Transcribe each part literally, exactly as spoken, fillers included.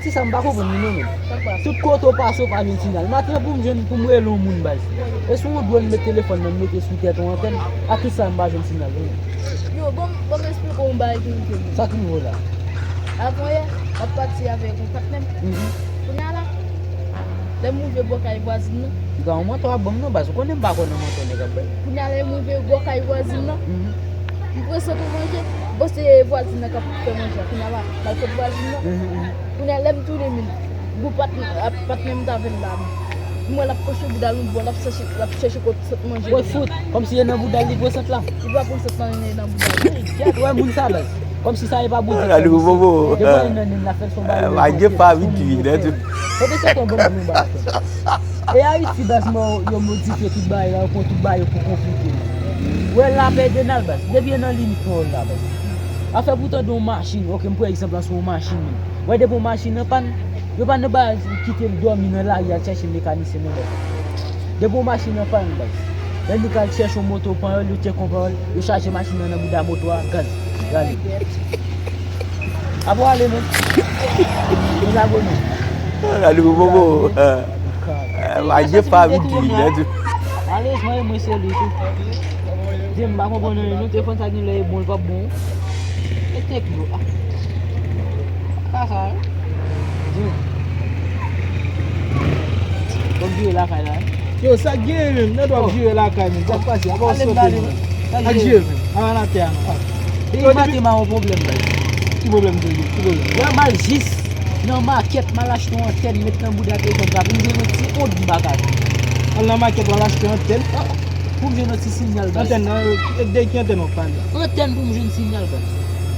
Sa m pa konprann li non, menm. Tout kote w pase, w pa jwenn sinyal. Maten pou m jwenn, pou m rele yon moun, baz. E sou yon dwòn, m met telefòn nan, m mete sou tèt yon antèn. Ak kisa m pa jwenn sinyal, menm? Yo, bon, bon, m esplike w yon bagay ki rive m. Sa ki rive w la? Avan yè, m ap pati avèk yon patnè m. Mhm. Kounye a la, lè m rive bò kay vwazin nan. Piga yon mantò ap ban m non, baz. Ou konnen m pa kwè nan mantò nèg ap bay. Kounye a, lè m rive bò kay vwazin nan, mhm, m prezante manje. Bon, se vwazin nan k ap fè manje a. Kounye a la, m al kot vwazin nan. Mhm, mhm. Kounye a, lè m tounen, men, gwo patnè, patnè m t avè l la, men. M wè l ap panche bouda l yon bò, l ap chèche, l ap chèche kot sant manje. Woy, fout, kòmsi e nan bouda l li pran sant la. Li pa pran sant nan, li nan bouda l. Gad, wè moun sa, baz. Kòmsi sa e pa Bondye ki fè misye. Devan li nan nen l la, fè l son bagay. Tande sa, yon bon moun, baz. E Ayiti, baz, yo modifye tout bagay la, yo pran tout bagay yo pou konplike. Wè, lapè de nan, baz. Depi e nan limit pawòl la, baz. Afè pou tande yon machin, oke, m pran egzanp la sou yon machin menm. Wè, depi yon machin nan pàn, yo pa nan bagay kite l dòmi nan lari al chèche mekanisyen non, baz. Depi yon machin nan pàn, baz. Lè nou ka al chèche yon moto panyòl, yo tchèk yon panyòl, yo chaje machin nan nan bouda moto a, gaz. Rale. Apa w ale menm? Mwen abone. Rale pou bobo. Manje pa vit li, lè di. Malezman, e mwen se li tou. Di m pa konprann anyen, non, telefòn sa gen lè e bon, li p ap bon. E tekno. Ah. Sa sa, wi. Di m. Bon, vire lakay la, wi. Yo, sa k genyen menm? Nan dwa vire lakay menm. Sa k pase? Apa w sot menm? Sa k jere menm? An atè a non. Depi maten m a yon pwoblèm, baz. Ki pwoblèm, ki pwoblèm? Wè, m al jis nan makèt, m al achte yon antèn, met nan bouda telefòn sa, pou m jwenn yon ti ond m pa ka jwenn. Al nan makèt, w al achte antèn? Pou m jwenn yon ti sinyal, baz. Antèn nan, de ki antèn w ap pale? Antèn pou m jwenn sinyal, baz.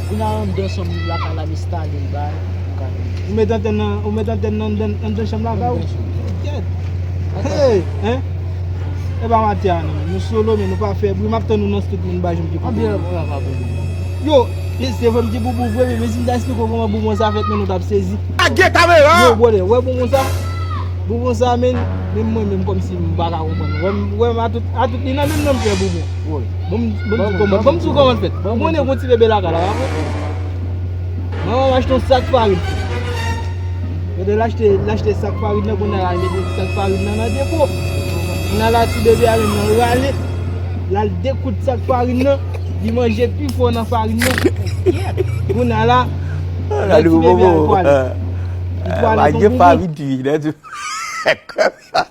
Kounye a anndan chanm lakay la, m enstale l, bay, m ka jwenn. Ou met antèn nan, ou met antèn nan anndan, anndan chanm lakay ou? Anndan chanm. Kèt. Hey, hein? E pa maten a non, men nou solo, men nou pa fè bri. M ap tann ou nan street, men nou pa janm gen pwoblèm. Yo, se vre m di boubou vre, men, men si m ta esplike w kòman boubon sa fèt, men nou t ap sezi. Yo, brother, wè boubon sa? Boubon sa, men, men mwen menm kòmsi m pa ka konprann. Wè, m, wè m a tout, a tout li nan menm nan m fè boubon. Bon, m, bon, m di w kòman, bon, m di w kòman l fèt. Ou konnen gon ti bebe lakay la, pa vre? Manman m achte yon sak farin. Kote l achte, l achte sak farin nan, kounye a l al mete sak farin nan nan depo. Kounye a la ti bebe a menm nan rale. L al dekoud sak farin nan, li manje pi fò nan farin nan. Kounye a la, lè ti bebe a pwale. Li pwale tonton.